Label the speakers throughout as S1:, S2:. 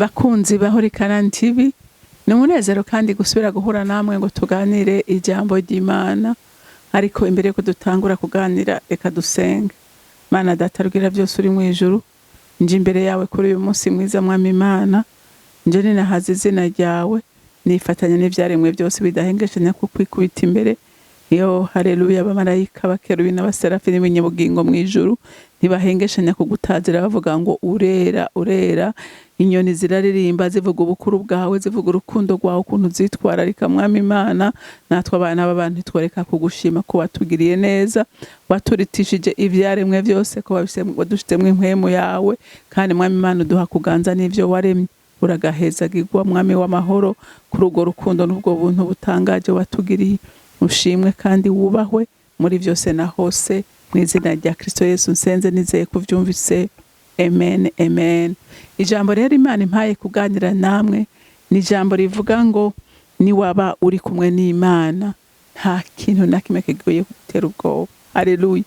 S1: Bakunzi ba Holy Canaan TV, ni umunezero kandi gusubira guhura namwe ngo tuganire ijambo ry'Imana. Ariko imbere yuko dutangura kuganira, reka dusenge. Mana Data rugira byose uri mu ijuru, nje imbere yawe kuri uyu munsi mwiza. Mwami Imana, nje ninahaza izina ryawe, nifatanya n'ivyaremwe byose bidahengeshanya kukwikubita imbere. Yo haleluya! Abamarayika, abakerubi n'abaserafi n'ibinyabugingo mu ijuru ntibahengeshanya kugutazira bavuga ngo: "Urera, urera." Inyoni ziraririmba zivuga ubukuru bwawe, zivuga urukundo rwawe, ukuntu uzitwararika. Mwami Imana, natwe abana b'abantu ntitworeka kugushima ko watugiriye neza, waturitishije ivyaremwe byose, ko wadushizemwo impwemu yawe. Kandi Mwami Imana, uduha kuganza n'ivyo waremye. Uragahezagirwa, Mwami w'amahoro, kuri urwo rukundo n'ubwo buntu butangaje watugiriye. Ushimwe kandi wubahwe muri byose na hose. Mu izina rya Kristo Yesu nsenze nizeye kuvyumvise, amen, amen. Ijambo rero Imana impaye kuganira namwe ni ijambo rivuga ngo: niwaba uri kumwe n'Imana, nta kintu na kimwe kigoye kugutera ubwoba. Haleluya!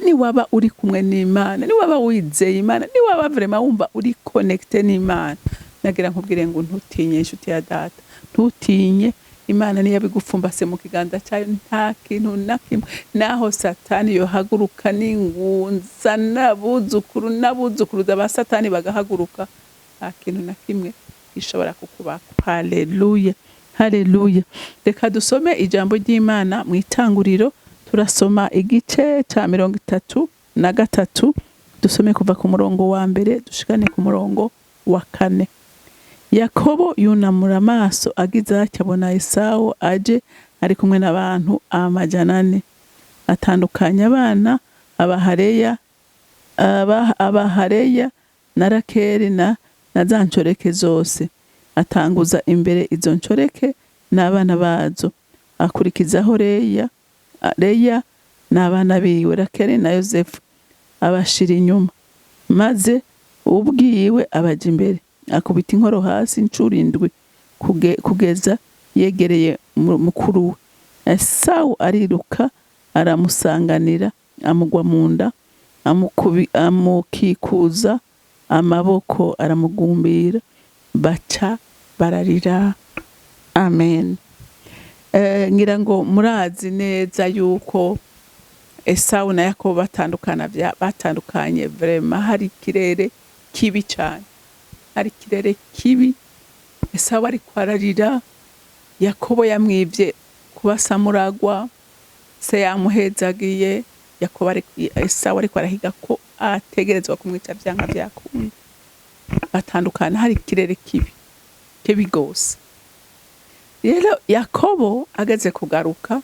S1: Niwaba uri kumwe n'Imana, niwaba wizeye Imana, niwaba vraiment wumva uri connecté n'Imana, nagira nkubwire ngo ntutinye, inshuti ya data, ntutinye. Imana niyo bigupfumbase mu kiganza cyayo, nta kintu na kimwe, naho Satani yohaguruka n'ingunza n'abuzukuru n'abuzukuruza ba Satani bagahaguruka, nta kintu na kimwe gishobora kukubako. Haleluya, haleluya! Reka dusome ijambo ry'Imana mu Itanguriro. Turasoma igice cya 33, dusome kuva ku murongo wa mbere dushikane ku murongo wa kane. Yakobo yunamura amaso, agize atya abona Esawu aje ari kumwe n'abantu 400. Atandukanya abana, abaha Leya na Rakeli na za nshoreke zose. Atanguza imbere izo nshoreke n'abana bazo, akurikizaho Leya n'abana biwe, Rakeli na Yosefu abashira inyuma, maze ubwiwe abaja imbere. Akubita inkoro hasi incuro indwi kugeza yegereye mukuru we. Esawu ariruka aramusanganira, amugwa mu nda, amukikuza amaboko, aramugumbira, baca bararira. Amen. Ngira ngo murazi neza yuko Esawu na Yakobo batandukana, batandukanye vraiment hari ikirere kibi cyane, hari ikirere kibi. Esawu ariko ararira, Yakobo yamwivye kuba samuragwa, se yamuhezagiye. Yakobo Esawu ariko arahiga ko ategerezwa kumwica vyanka vyakunda. Batandukana hari ikirere kibi, kibi gose. Rero Yakobo ageze kugaruka,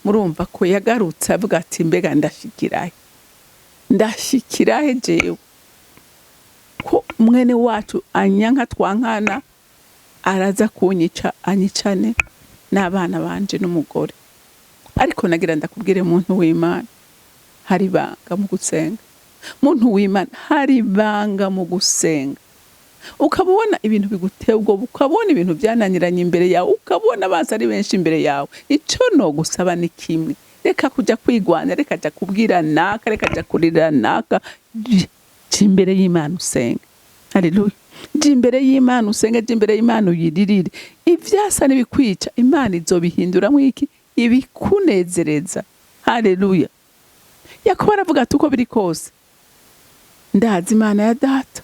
S1: murumva ko yagarutse avuga ati: "Mbega ndashikirahe, ndashikirahe jewe ko mwene wacu anyanka, twankana, araza kunyica, anyicane n'abana banje n'umugore?" Ariko nagira ndakubwire, muntu w'Imana, hari ibanga mu gusenga. Muntu w'Imana, hari ibanga mu gusenga. Ukaba ubona ibintu biguteye ubwoba, ukabona ibintu byananiranye imbere yawe, ukabona abansi ari benshi imbere yawe, icyo no gusaba ni kimwe: reka kujya kwigwana, reka jya kubwira naka, reka jya kurira naka, jya imbere y'Imana usenge. Haleluya! Jya imbere y'Imana usenge, jya imbere y'Imana uyiririre. Ivyasa n'ibikwica, Imana izobihinduramo iki? Ibikunezereza. Haleluya! Yakobo aravuga ati: "Uko biri kose ndazi Imana ya data,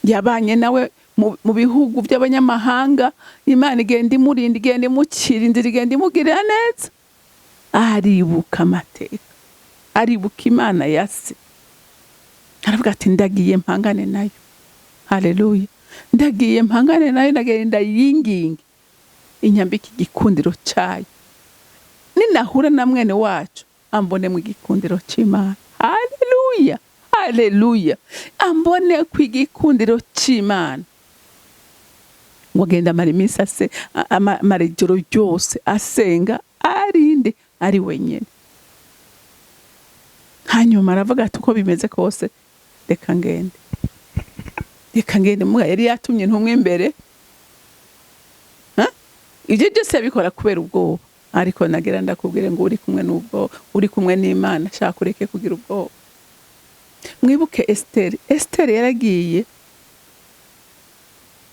S1: yabanye nawe mu bihugu by'abanyamahanga. Imana igenda imurinda, igenda imukira inzira, igenda imugirira neza." Aribuka amateka, aribuka Imana ya se, aravuga ati: "Ndagiye mpangane nayo." Haleluya! "Ndagiye mpangane nayo, ndagenda yinginge inyambika igikundiro cyayo. Ninahura na mwene wacu, ambone mu gikundiro cy'Imana." Haleluya, haleluya! Ambone ku igikundiro cy'Imana. Ngo agenda amara iminsi amara ijoro ryose asenga, arinde ari wenyine. Hanyuma aravuga ati: "Uko bimeze kose, reka ngende, reka ngende." Muga yari yatumye intumwa imbere. Ha? Ibyo byose yabikora kubera ubwoba. Ariko nagira ndakubwire ngo uri kumwe n'ubwoba, uri kumwe n'Imana, shaka ureke kugira ubwoba. Mwibuke Esiteri. Esiteri yaragiye.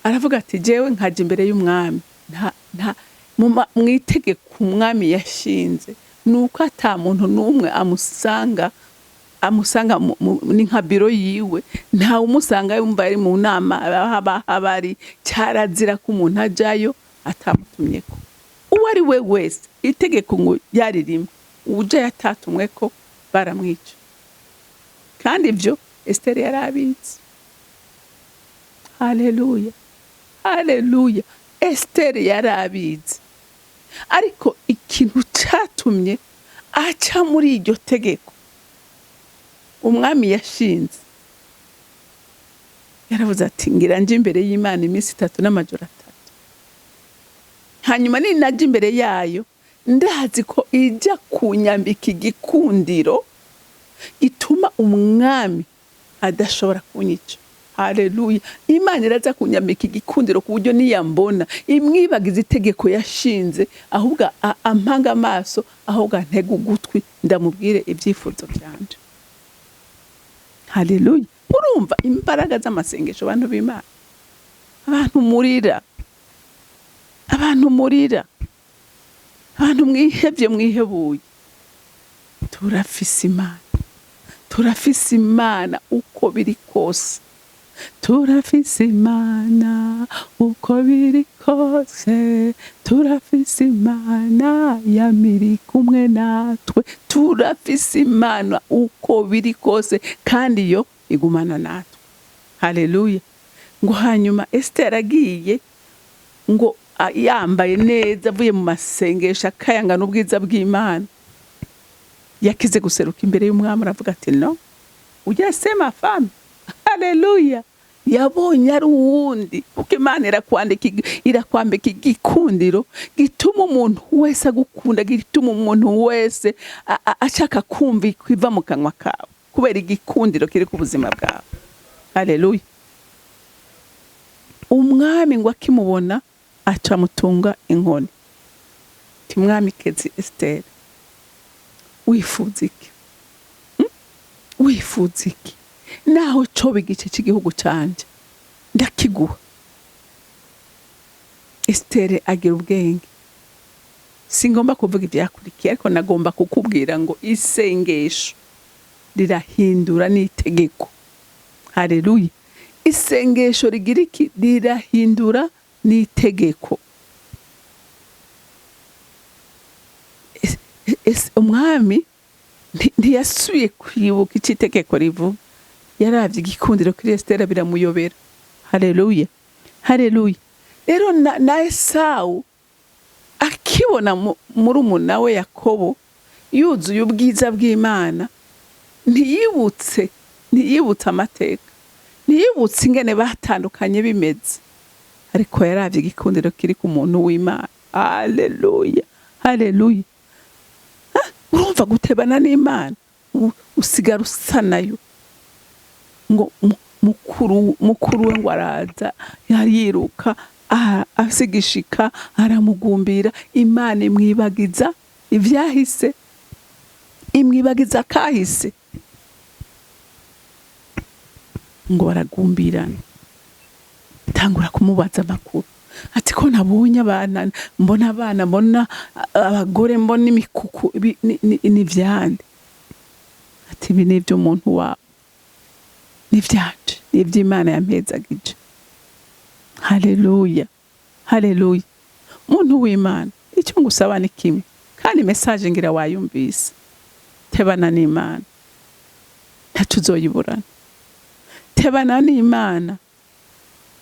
S1: Aravuga ati: "Jewe nkaja imbere y'umwami, nta nta mu itegeko umwami yashinze ni uko ata muntu n'umwe amusanga ni nka biro yiwe, ntawe umusanga yumva ari mu nama haba habari. Cyarazira ko umuntu ajayo atamutumyeko, uwo ari we wese. Itegeko ngo ryari rimwe: uwuja yatatumweko baramwica. Kandi ibyo Esiteri yari abizi. Haleluya, haleluya! Esiteri yari abizi, ariko ikintu catumye aca muri iryo tegeko umwami yashinze, yaravuze ati: "Ngira nje imbere y'Imana iminsi 3 n'amajoro 3, hanyuma ninaja imbere yayo, ndazi ko ijya kunyambika igikundiro gituma umwami adashobora kunyica. Haleluya! Imana iraza kunyambika igikundiro ku buryo niyambona imwibagiza itegeko yashinze, ahubwo ampanga amaso, ahubwo antega ugutwi, ndamubwire ibyifuzo byanje." Haleluya! Urumva imbaraga z'amasengesho, bantu b'Imana, abantu murira, abantu murira, abantu mwihebye, mwihebuye, turafise Imana, turafise Imana uko biri kose. Turafise Imana uko biri kose, turafise Imana yamiri kumwe natwe, turafise Imana uko biri kose, kandi yo igumana natwe. Haleluya! Ngo hanyuma Esiteri agiye, ngo yambaye neza, avuye mu masengesho, akayangana ubwiza bw'Imana, yakize guseruka imbere y'umwami, aravuga ati: "No ujya sema femme." Haleluya! Yabonye ari uwundi, kuko Imana irakwandika, irakwambika igikundiro gituma umuntu wese agukunda, gituma umuntu wese ashaka kumva iva mu kanwa kawe, kubera igikundiro kiri ku buzima bwawe. Haleluya! Umwami ngo akimubona aca amutunga inkoni, ati: "Mwamikazi Esiteri, wifuza iki? Wifuza iki? Naho coba igice cy'igihugu canje, ndakiguha." Esiteri agira ubwenge. Singomba kuvuga ibyakurikiye, ariko nagomba kukubwira ngo isengesho rirahindura n'itegeko. Haleluya! Isengesho rigira iki? Rirahindura n'itegeko. Umwami ntiyasubiye kwibuka icyo itegeko rivuga, yaravye igikundiro kuri Esitera biramuyobera. Haleluya, haleluya! Rero na Esawu akibona murumuna we Yakobo yuzuye ubwiza bw'Imana, ntiyibutse amateka, ntiyibutse ingene batandukanye bimeze, ariko yaravye igikundiro kiri ku muntu w'Imana. Haleluya, haleluya! Urumva gutebana n'Imana, usigara usa nayo. Ngo mukuru we ngo araza yariruka, afise igishika, aramugumbira. Imana imwibagiza ivyahise, imwibagiza kahise. Ngo baragumbirana, tangura kumubaza amakuru, ati: "Ko nabonye abana, mbona abana, mbona abagore, mbona imikuku, ibi ni ivyande?" Ati: "Ibi ni ivy'umuntu wawe, ni ivyanje, ni ivy'Imana yampezagije." Haleluya, haleluya! Muntu w'Imana, icyo ngusaba ni kimwe, kandi message ngira wayumvise: tebana n'Imana, ntaco uzoyiburana. Tebana n'Imana,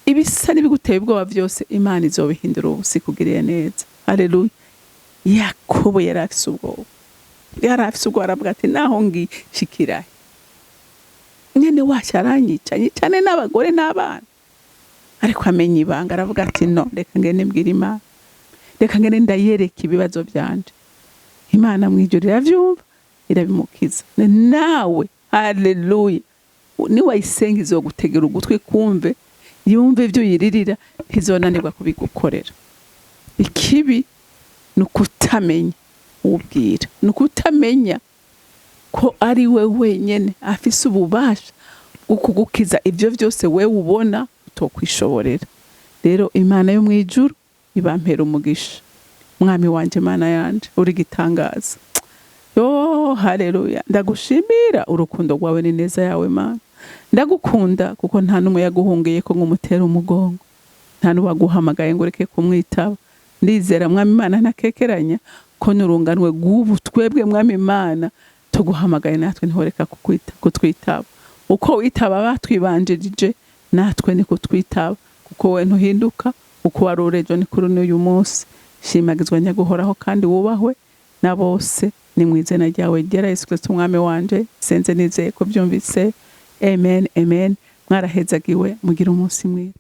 S1: ibisa n'ibiguteye ubwoba byose Imana izobihindura ubusa ikugiriye neza. Haleluya! Yakobo yari afise ubwoba, yari afise ubwoba, aravuga ati: "Naho ngishikirahe, mwene wacu aranyica, nyicane n'abagore n'abana." Ariko amenya ibanga, aravuga ati: "No, reka ngende mbwira Imana, reka ngende ndayereka ibibazo byanje." Imana mu ijuru iravyumva, irabimukiza. Nawe, haleluya, niwayisenga izogutegera ugutwi kumve, yumve ibyo uyiririra, ntizonanirwa kubigukorera. Ikibi ni ukutamenya ubwira, ni ukutamenya ko ari we wenyene afise ububasha bwo kugukiza ibyo byose wewe ubona utokwishoborera. Rero Imana yo mu ijuru ibampera umugisha. Mwami wanje, Mana yanje, uri gitangaza. Yo, haleluya! Ndagushimira urukundo rwawe n'ineza yawe, Mana. Ndagukunda kuko nta n'umwe yaguhungiye ko ngo umutere umugongo, nta n'uwaguhamagaye ngo ureke kumwitaba. Ndizera, Mwami Imana, ntakekeranya ko n'urunganwe rw'ubu twebwe, Mwami Imana, tuguhamagaye natwe ntihoreka kutwitaba. Uko witaba batwibanjirije, natwe ni kutwitaba, kuko we ntuhinduka. Uko wari uri ejo ni kuri n'uyu munsi. Shimagizwa nyaguhoraho kandi wubahwe na bose. Ni mu izina ryawe ryera Yesu Kristo Umwami wanje senze, nizeye ko byumvise. Amen, amen. Mwarahezagiwe, mugire umunsi mwiza.